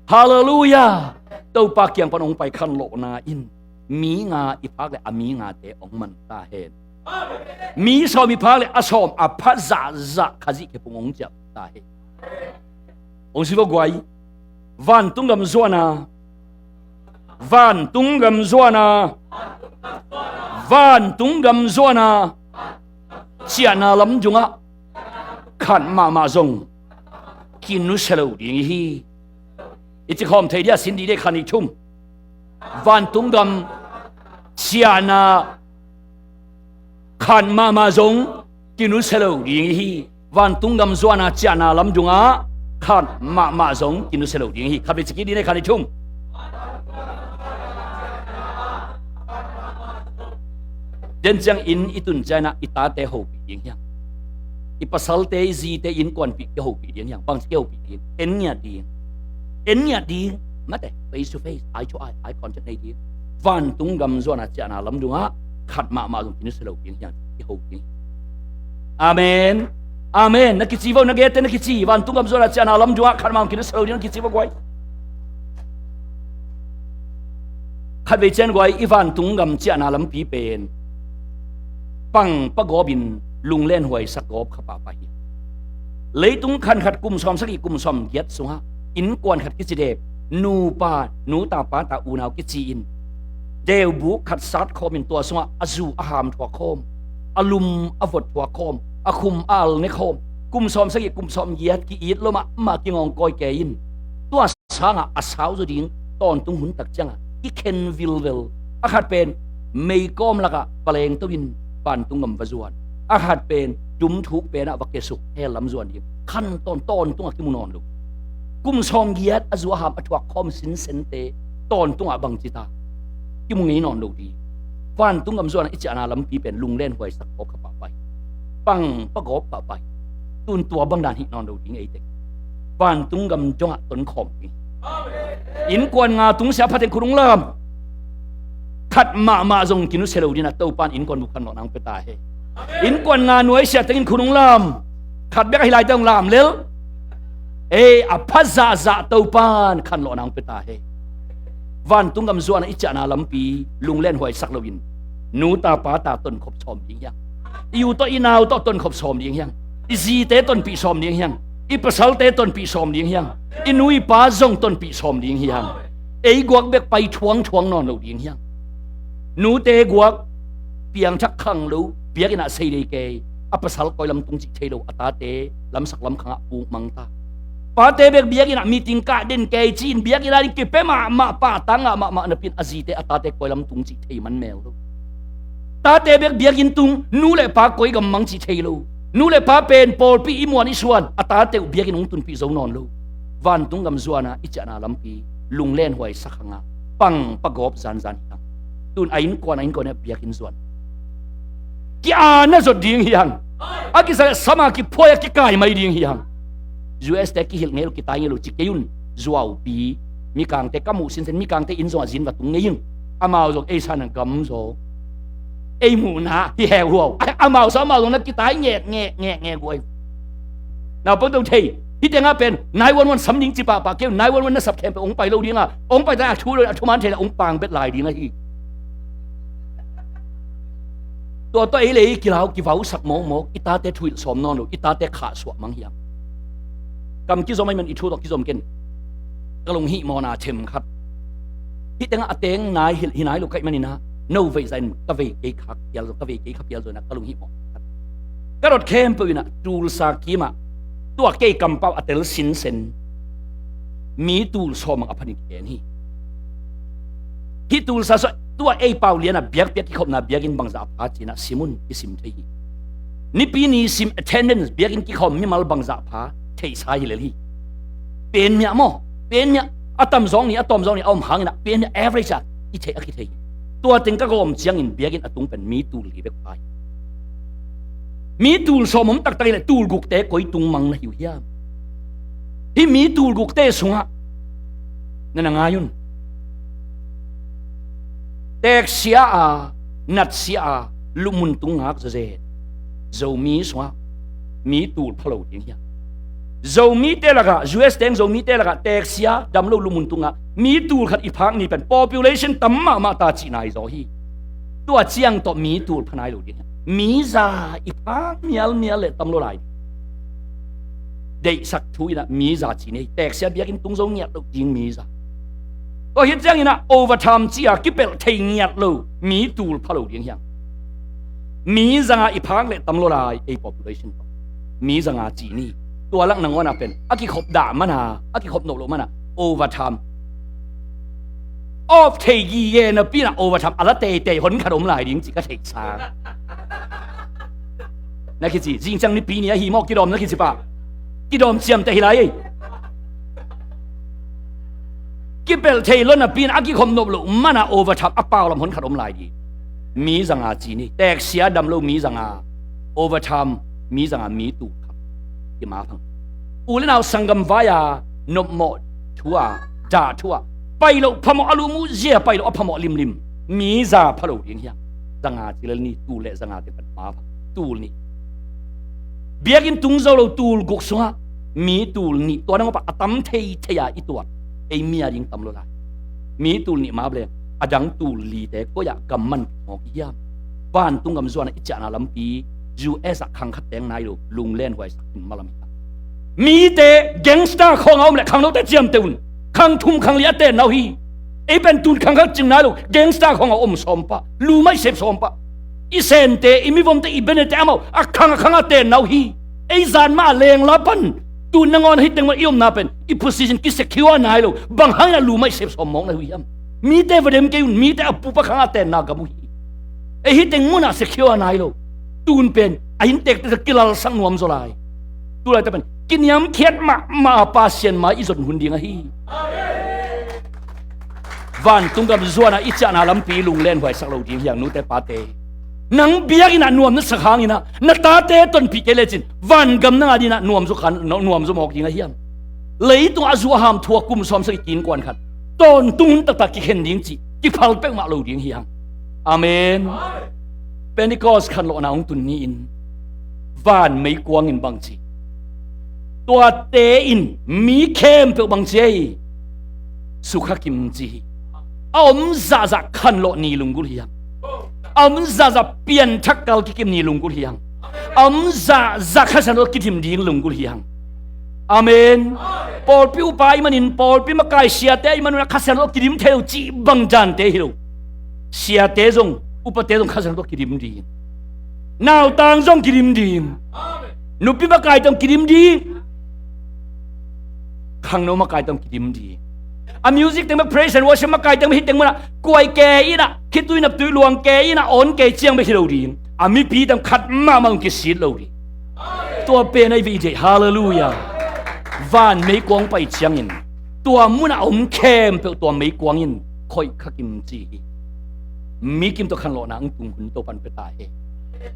Halleluia. Topa kiang pan hong pai khanlawhna in mi nga i phak le a mi ngate hong man ta hen. Mi sawm i phak le a sawm a pha zahzah Khazih khe phung hong ciah ta hen. Hong si vo guai. Vantung gam zuana. Vantung gam zuana. Vantung gam zuana. Ciahna lam dungah khat mahmah zong kinusia lo ding hi. I ci khawm thei dia, sin dih dih, khan i thum. Vantung gam ciahna khat mahmah zong kinusia lo ding hi. Vantung gam zuana ciahna lam dungah khat mahmah zong kinusia lo ding hi. Khat vei ci kik dih ne, khan i thum. Den ciangin i tun ciangin ah i tate hopih ding hiang. I pasalte, i zite, i innkuanpih kihopih ding hiang. Bangci kihopih ding? En ngiat ding. En ngiat ding. Mate, face to face, eye to eye, eye contact nei ding. Vantung gam zuana ciahna lam dungah khat mahmah zong kinusia lo ding hiang. Kiho ding. Amen. Amen. Na kici vo, na gete na kici. Vantung gam zuana ciahna lam dungah khat mahmah kinusia lo ding, na kici vo guai. Khat vei cian guai, i vantung gam ciahna lampi pen pang pagawp in lunglen huaisak gawp kha pahpah hi. Leitung khan khat kum sawm sagih kum sawm giat sungah innkuan khat kici dep, nupa, nuta pata unau kici in deubuk khat sat khawm in tua sungah a zu a ham thuak khawm, a lum a vot thuak khawm, a khum a al ne khawm, kum sawm sagih kum sawm giat ki-it lo mahmah kingawngkawi kei in tua sangah a sau zaw ding tawntung hun tak ciangah kikhen vilvel. A khat pen meikawm lakah valeng to in vantung gam va zuan. A khat pen dum thuk penah va kiasuk, hell lam zuan ding. Khan tawn, tawntungah kimu nawn lo. Kum sawm giat a zu a ham a thuak khawm sinsente tawntungah bangci ta kimu ngei nawn lo ding. Vantung gam zuanah i ciahna lampi pen lunglen huaisak gawp kha pahpah hi. Pang pagawp pahpah hi. Tun tua bang dan hih nawn lo ding ei teng. Vantung gam dongah tonkhawm ding. Innkuan nga tungsiah pha teng khut hong lam. Khat mahmah zong kinusia lo dingin a Topa in innkuan bup khanlawhna hong pia ta hen. Innkuan nga nuaisiah tengin khut hong lam. Khat bek ahi lai teng hong lam lel. Ei, a pha zahzah Topa in khanlawhna hong pia ta hen. Vantung gam zuanah i ciahna lampi lunglen huaisak loin nuta pata tonkhop sawm ding hiang. I u tawh i nau tawh tonkhop sawm ding hiang. I zite tonpih sawm ding hiang. I pasalte tonpih sawm ding hiang. I nu i pa zong tonpih sawm ding hiang. Ei guak bek pai thuangthuang nawn lo ding hiang. Nute guak piangthak khang lo, biakinn ah seidei kei, a pasal koi lam tung cih thei lo, a tate lamsak lamkhang ah puk mang ta. Pate bek biakinn ah meeting kah den kei ci-in biakinn ah ding kipia mahmah, pahtak ngah mahmah napi-in a zite a tate koi lam tung cih thei man mel lo. Tate bek biakinn tung, nu le pa koi gam mang cih thei lo. Nu le pa pen pawlpi i muan i suan, a tate uh biakinn hong tunpih zo nawn lo. Vantung gam zuanah i ciahna lampi lunglen huaisak hangah pang pagawp zanzan hi hang. Tun a innkuan a innkuan ah biakinn zuan. Ki-ana zot ding hi hang. A kisa sama kiphuai a kikai mai ding hi hang. U S te kihilh ngei lo, kitai ngei lo ci kei un. Zuaupi, Mikangte ka muh sinsen, Mikangte inn zongah zin va tung ngei ing. Amau zong ei san a gam zaw. Ei muhna hi heu huau. Amau sa amau zong na kitai ngek ngek ngek ngek guai. Naupang to thei. Hih tengah pen nine one one sam ding ci pahpah kei un, nine one one na sap khempeuh hong pai lo ding a, hong pai ta a thu lo, a thuman thei la hong pang bet lai ding ahi. Tua tawh ei le ei kilau kivausak mawkmawk, i tate thuhilh sawm nawn lo, i tate khahsuah mang hiam? Kam kizom ahih man i thu tawh kizom ken. Ka lunghihmawhna them khat. Hih tengah a teng nai hi, hi nai lo ka hih manin ah, no veih zah in ka vei kei kha phial zaw, ka vei kei kha phial zaw in ah ka lunghihmawhna khat. Ka dot khempeuh in ah Tulsa kimah tua kei kampau a tel sinsen mi tul sawm bang a phanin kigen hi. Hih Tulsa sung tua ei pau lian a biakpiak kikhopna biakinn bangzah a pha ci-in ah sim un, kisim thei hi. Nipi ni sim attendance biakinn kikhawm mimal bangzah a pha theihsa hi lel hi. Penmiah maw, penmiah a tamzawng ni, a tawmzawng ni a om hangin ah penmiah average ah i theih a kithei hi. Tua teng ka gawm ciangin biakinn a tung pen mi tul li bek pha hi. Mi tul sawm om taktak hi leh tul gukte koi tung mang na hi uh hiam? Hih mi tul gukte sungah Na na ngai un. Teeksia a, natsia a, lupmun tung ngak zawzen. Zomi sungah mi tul pha lo ding hiam? Zomite lakah, U S teng Zomite lakah teeksia dam lo lupmun tung ngak mi tul khat i phak ni pen population tam mahmah ta cih nai zaw hi. Tua ciang tawh mi tul pha nai lo ding hiam? Mi za i phak mialmial leh tam lua lai ding. Deihsak thu in ah mi za ci ni, teeksia biakinn tung zo ngiat loh ding mi za. Tua hi ciangin ah overtime ci-a kipelh thei ngiat lo mi tul pha lo ding hiam? Mi zanga i phak leh tam lua lai, ei population tawh. Mi zanga ci ni. Tua lak nangawn ah pen a kikhop dah mana, a kikhop nop loh mana overtime off thei gige napi-in ah overtime a la teitei hon khat om lai ding ci ka theihsa. Na kici, zingciang Nipi ni ahi maw, kidawm na kici pah. Kidawm ciamteh hi lai ei. Kipelh thei lo napi-in a kikhop nop loh mana overtime a pau lam hon khat om lai ding. Mi zanga ci ni, teeksia dam lo mi zanga, overtime mi zanga mi tul khat. Kima phang. U le nau sanggam vai-a nopmawh thu-a, dah thu-a, pai loh phamawh a lum uh zia pai loh a phamawh limlim. Mi za pha lo ding hiam? Zanga ci lel ni, tul le zanga te pan ma pha. Tul nih. Biakinn tung zo lo tul guk sungah mi tul nih, tua nangawn pah a tam theithei a i tuat, ei mi a ding tam lua lai. Mi tul nih ma leh a dang tul lite koi-ah gam man mawk i hiam? Vantung gam zuan ah i ciahna lampi U S ah khang khat teng nai lo, lunglen huaisak in malam hi. Mite gangster khawng a om leh khangnote ciamteh un. Khang thum khang li a tenna uh hi. Ei pen tun khang khat cing nai lo, gangster khawng a om sawm pah, lu mah i sep sawm pah. I Sente, i Mivomte, i Benete amau a khang a khang a tenna uh hi. Ei zan mah a lengla pan tun nangawn hi teng mah i omna pen i position kisecure nai lo. Bang hangin a lu mah i sep sawm mawk na uh hiam? Mite va dem kei un, mite a pupa khang a tenna gam uh hi. Ei hi teng munah secure nai lo. Tun pen a inntekte tawh kilalsak nuam zaw lai. Tulaite pen kiniamkhiat mahmah a Pasian mai i zon hun ding ahi. Vantung gam zuan ah i ciahna lampi lunglen huaisak lo ding hiang, nute pate. Nang biakinn ah nuam na sak hangin ah na tate tonpih kei lecin vangam na ngah dingin ah nuam zaw khan, nuam zaw mawk ding ahiam? Leitung a zu a ham thu a kum sawmsagih kiinnkuan khat tawntung hun taktak kikhen ding cih kiphal peuhmah lo ding hi hang. Amen. Pentecost khanlawhna hong tun ni-in van meikuang in bang ci? Tuate in mi khempeuh bang ci ei? Sukha kim ci hi. A om zahzah khanlawh ni lunggulh hi hang. A om zahzah pianthak kal kikim ni lunggulh hi hang. A om zahzah Kha Siangtho kidim ding lunggulh hi hang. Amen. Pawlpi upa ahih manin, pawlpi makai siate ahih manin a Kha Siangtho kidim thei lo cih bang dante hi lo. Siate zong, upate zong Kha Siangtho kidim ding. Nautang zong kidim ding. Nupi makai tawh kidim ding. Khangno makai tawh kidim ding. A music teng mah, praise and worship makai teng mah, hih teng mah na kuai kei in ah, khitui naptui luang kei in ah, awn kei ciang bek hi lo ding. A mipi teng khat mahmah hong kisit lo ding. Tua pen ahi ve i deih. Halleluiah. Van meikuang pai ciangin tua munah a om khempeuh tua meikuang in khoih kha kim ci hi. Mi kim tawh khanlawhna hong tung hun Topan pia ta hen.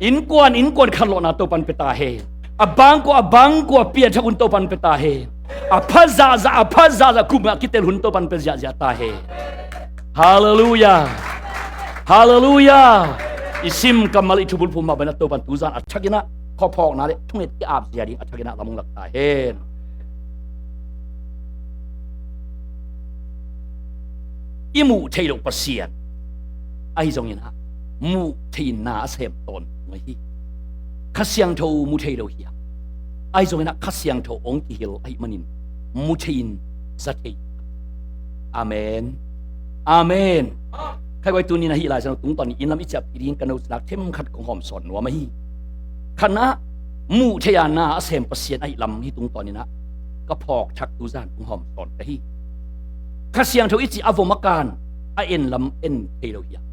Innkuan innkuan khanlawhna Topan pia ta hen. A bangkua a bangkua pianthak hun Topan pia ta hen. A pha zahzah a pha zahzah kum a kitel hun Topan pia ziahziah ta hen. Halleluiah. Halleluiah. I sim kammal i thubulphu mah bangin a Topan tuzan a thakin ah khuaphawkna le thunget ki-ap zia ding a thakin ah lam hong lak ta hen. I muh theih loh Pasian ahi zongin ah muh theihin na a sem tawntung ahi. Kha Siangtho mu thei lo hi hang. Ahi zongin ah Kha Siangtho hong kihil ahih manin mu theihin za thei. Amen. Amen. Khaiguai, tuni-in ah hih Lai Siangtho tungtawn in inn lam i ciahpih ding ka nosinak themkhat kong hawmsawn nuam ahi. Khatna, muh theih a na a sem Pasian ahih lam hih tungtawn in ah ka phawkthak tuzan kong hawmsawn ka hi. Kha Siangtho i cih a vom a kan a en lam en thei lo hi hang.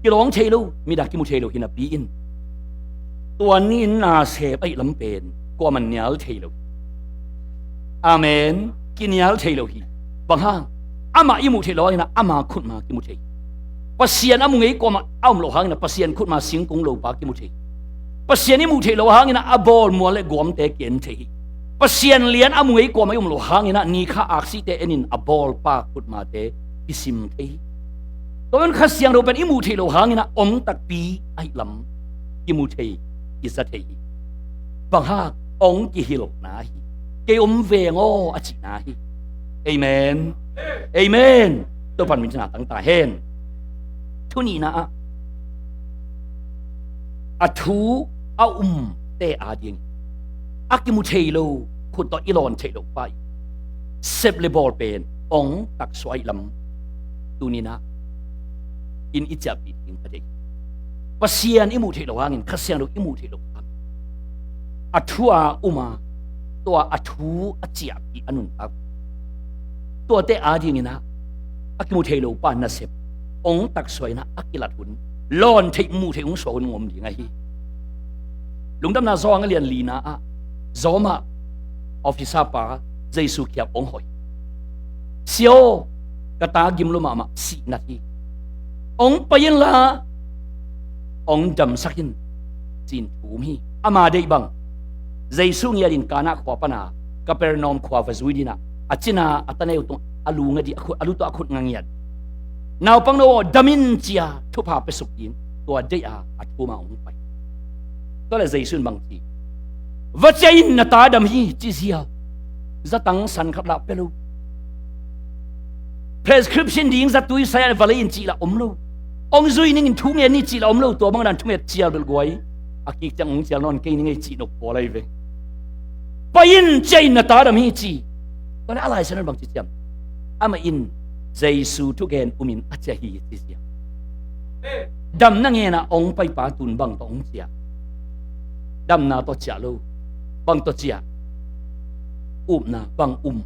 Kilawng thei lo, mit a kimu thei lo hi napi-in tua ni-in na sem ahih lam pen kuamah nial thei lo hi. Amen. Kinial thei lo hi. Bang hang? Amah i muh theih loh hangin ah ama khutma kimu thei. Pasian a mu ngei kuamah a om loh hangin ah Pasian khutma singkung lopa kimu thei. Pasian i muh theih loh hangin ah a bawl mual le guamte ki-en thei hi. Pasian lian a mu ngei kuamah i om loh hangin ah, ni kha aksite enin a bawlpa khutmate kisim thei hi. Tua man Kha Siangtho pen i muh theih loh hangin ah, ong takpi ahih lam kimu thei, kiza thei hi. Bang hang? Ong kihilhna hi. Kei om veng aw a cihna hi. Amen. Amen. Topan min thang ta hen. Thu nihna ah, a thu a umte ading a kimu thei lo, khut tawh i lawn theih loh pa i sep le bawl pen ong taksuah ahih lam tuni-in ah in i ciahpih ding ka deih. Pasian i muh theih loh hangin, Kha Siangtho i muh theih loh hangin, a thu a um a, tua a thu a ciahpih a nuntak, tuate adingin ah a kimu thei lo pa nasep ong taksuah in ah a kilat hun, lawn theih muh theih ong suah hun ong om ding ahi. Lungdamna Johan a lian lina ah, Roma officer pa Jesu kiang ong hawh hi. Sia aw, ka ta gim lua mahmah, sih nat hi. Ong pai inla ong damsak in, ci-in thum hi. Ama deih bang, Jesu ngiat in Kana khua pan a Kapernaum khua va zui ding in ah, a cina a taneu tung a lu nga ding, a khut, a lu tawh a khut nga ngiat. Naupangno aw, dam in, ci-a thupha pia suk ding, tua deih a a thum a ong pai. Tua leh Jesu in bang ci? Va ciah in, na ta dam hi, ci ziau. Zatang san khat lah pia lo. Prescription ding zatui sai-ah va lei in cih lah om lo. Ong zui ning in thu ngen ni cih lah om lo. Tua bang dan thunget cial bel guai, a kik ciang ong cial nawn kei ning ei cih nop pawl ahi ve. Pai in, ciah in, na ta dam hi, ci. Tua leh a Lai Siangtho in bang ci hiam? Amah in Jesu thugen um in a ciah hi, ci ziau. Damna ngen a ong paipa tun bang tawh ong ciah? Damna tawh ciah lo. Bang tawh ciah? Upna. Bang um?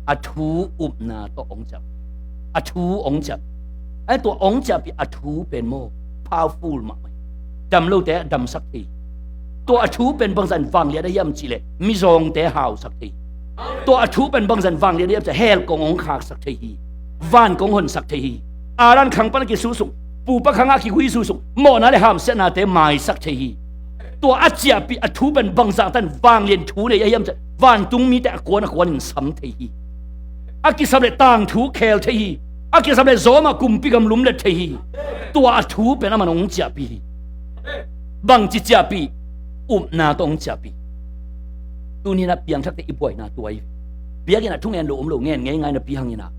A thu upna tawh ong ciah. A thu ong ciah. Ai, tua ong ciahpih a thu pen maw, powerful mahmah hi. Dam lote a damsak thei hi. Tua a thu pen bangzah in vangliat a hiam cih leh mizawngte hausak thei hi. Tua a thu pen bangzah in vangliat a hiam cih leh hell kong ong khaksak thei hi. Van kong honsak thei hi. Adam khang pan a kisuksuk, pupa khang a kiguisuksuk, mawhna le hamsiatnate maisak thei hi. Tua a ciahpih a thu pen bangzah tan vangliat in thu nei a hiam cih leh vantung mite a kuan a kuan in sam thei hi. A kisam leh tangthu khel thei hi. A kisam leh Roma kumpi gam lumlet thei hi. Tua a thu pen aman ong ciahpih hi. Bangci ciahpih? Upna tawh ong ciahpih. Tuni-in ah piangthakte i buaina tua hi. Biakinn ah thungen lo om lo, ngen ngei ngai napi hangin ah,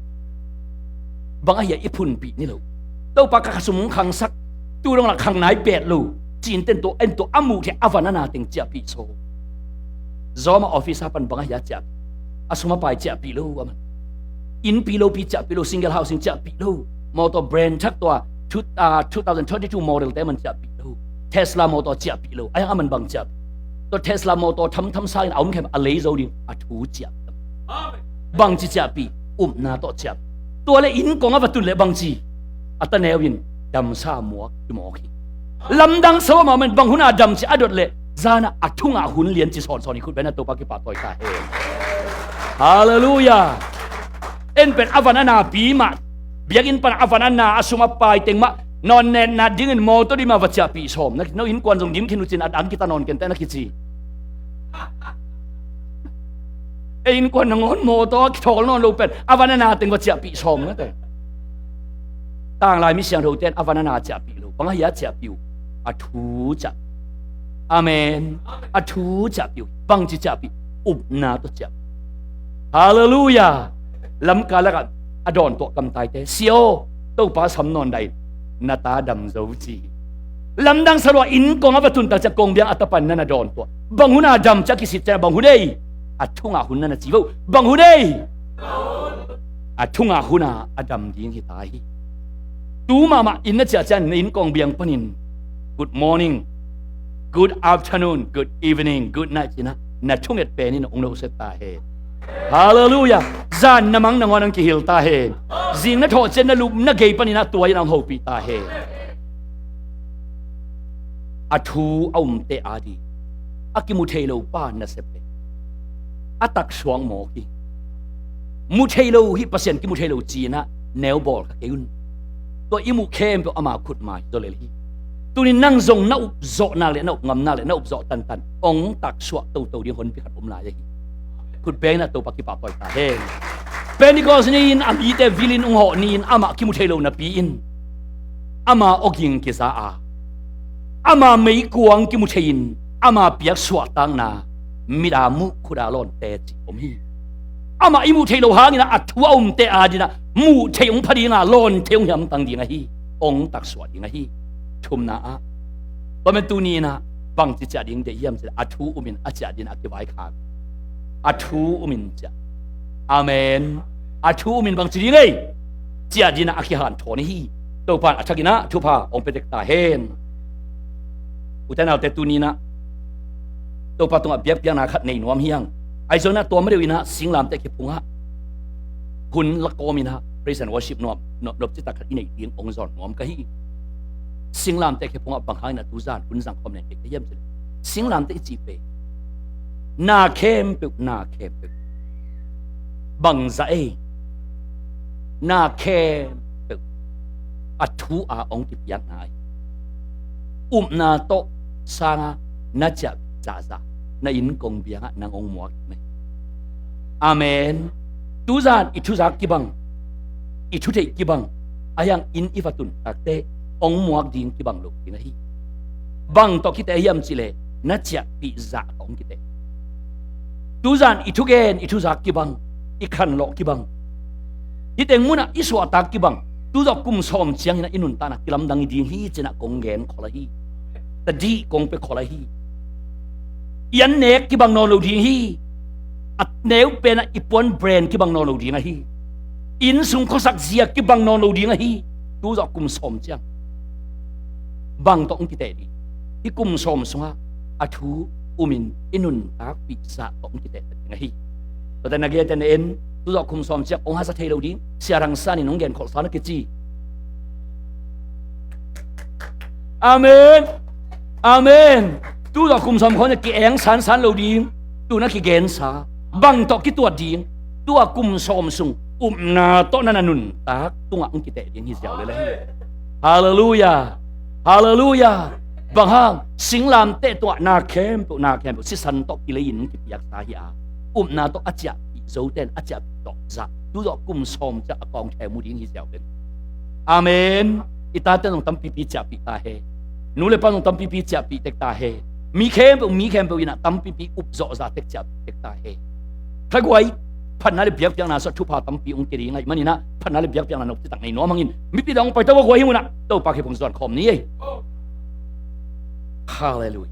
bang ahi a i phunpih ni lo. Topa, ka khasum ong khangsak, tu dong lah khang nai bet lo, ci-in ten tua, en tua a muh theih a van a na teng ciahpih sawm. Roma officer pan bang ahi a ciahpih? A sum a pai ciahpih lo aman. Innpi lopi ciahpih lo, single housing ciahpih lo. Mawtaw brand thak tua, two, ah, two thousand twenty-two model te aman ciahpih lo. Tesla mawtaw ciahpih lo. Ahi hang aman bang ciahpih? Tua Tesla mawtaw thamtham sangin a om khem a lei zo ding a thu ciahpih. Bangci ciahpih? Upna tawh ciahpih. Tua leh inn kong a va tun leh bangci? A taneu in damsa muak kimawk hi. Lamdang sa mahmah in, bang hun a dam ci a dot leh, zan a a thu ngah hun lian ci sawnsawn hi. Khut beng a, Topa kipahtawi ta hen. Halleluiah. En pen a van a napi mah, biakinn pan a van a na, a sum a pai teng mah, nawn netna dingin mawtaw ding mah va ciahpih sawm. Na, no innkuan zong dim khin uh cin, a dang kita nawn kente na kici. Ei innkuan nangawn mawtaw a kithawl nawn lo pen a van a na teng va ciahpih sawm na te. Tanglai mi siangthote in a van a na ciahpih lo. Bang ahi a ciahpih uh? A thu ciah. Amen. A thu ciahpih uh. Bangci ciahpih? Upna tawh ciahpih. Halleluiah. Lamka lakah a dawntuah kamtaite, sia aw, Topa sam nawn dah in, na ta dam zo, ci hi. Lamdang sa lua, inn kong a va tun tak ciang kong biang a tapa in na na dawntuah. Bang hun a dam ci a kisit ciang bang hun ei? A thu ngah hun na na ci vo. Bang hun ei? A thu ngah hun a a dam ding hi ta hi. Tu mahmah inn na ciah ciang na inn kong biang panin good morning, good afternoon, good evening, good night ci-in ah na thunget pen in ong lo set ta hen. Halleluiah. Zan na mang nangawn ong kihil ta hen. Zing na thawh ciang na lupna gei panin ah tua in ong hopih ta hen. A thu a umte ading a kimu thei lo pa nasep pen a taksuak mawk hi. Mu thei lo hi, Pasian kimu thei lo ci-in ah neu bawl kha kei un. Tua i muh khempeuh ama khut mai zaw lel hi. Tunin nang zong na upzawh nak le na upngam nak le na upzawh tantan ong taksuah toto ding honpi khat om lai ahi. Khut bengin ah Topa kipahtawi ta hen. Pentecost ni-in a mite vilin ung hawh ni-in amah kimu thei lo napi-in ama awging kiza a, ama meikuang kimu thei-in ama piak suahtakna mit a muh, khut a lawnte cih om hi. Amah i muh theih loh hangin ah a thu a umte adingin ah muh theih hong pha ding a, lawn thei hong hiamtang ding ahi. Ong taksuah ding ahi. Thumna ah, tua man tuni-in ah bangci ciah ding deih hiam cih leh a thu umin a ciah dingin a kivaikhak. A thu umin ciah. Amen. A thu umin bangci ding ei? Ciah dingin ah a kihanthawn hi. Topa in a thakin ah thupha ong pia tek ta hen. Ute naute, tuni-in ah Topa tungah biakpiakna khat nei nuam hi hang. Ahi zongin ah tua ma deuhin ah singlamteh khe phungah hun la kawmin ah praise and worship nuam, nuam, nuam citak khat i neih ding ong zawn nuam ka hi. Singlamteh khe phungah bang hangin ah tuzan hun zang khawm leng kei ka hiam cih leh, singlamteh i cih pen na khempeuh, na khempeuh bangzah ei, na khempeuh a thu a ong kipiakna ahi. Upna tawh sanga na ciah zahzah na inn kong biangah nang ong muak ding ahi. Amen. Tuzan i thuzak kibang, i thutheih kibang, a hiang inn i va tun takte ong muak ding kibang lo ding ahi. Bang tawh kiteh hiam cih leh na ciahpih zah tawh ong kiteh. Tuzan i thugen i thuzak kibang, i khanlawh kibang. Hih teng munah i suahtak kibang. Tuzawh kum sawm ciangin ah i nuntakna kilamdang hi ding hi ci-in ah kong gen khol ahi. Tadih kong pia khol ahi. I annek kibang nawn lo ding hi. A neu pen ah i puan brand kibang nawn lo ding ahi. Inn sung khuasak zia kibang nawn lo ding ahi. Tuzawh kum sawm ciang bang tawh ong kiteh ding? Hih kum sawm sungah a thu umin i nuntakpih zah tawh ong kiteh ding ahi. Tuate na gen, tuate na en, tuzawh kum sawm ciang ong hasa thei lo ding, Sia Rang San in ong gen kholhsa na kici. Amen. Amen. Tuzawh kum sawm khawng na ki-eng sansan lo ding. Tu na kigensa bang tawh kituat ding? Tua kum sawm sung upna tawh na na nuntak tungah ong kiteh ding hi ziau lel ahi. Halleluiah. Halleluiah. Bang hang? Singlamteh tungah na khempeuh, na khempeuh sisan tawh kilei-in kipiaksa hi a, upna tawh a ciahpih zote in a ciahpih tawh zah, tuzawh kum sawm ciang a kawngkheu mu ding hi ziau lel. Amen. I tate zong tampipi ciahpih ta hen. Nu le pa zong tampipi ciahpih tek ta hen. Mi khempeuh, mi khempeuh in ah tampipi upzawh zah tek ciahpih tek ta hen. Thaguai phatna le biakpiakna sungah thupha tampi ong kia ding ahih manin ah phatna le biakpiakna nop citak nei nuam hangin mipi dang ong paita, guai hi un ah Topa khe phung zuan khawm ni ei. Halleluiah.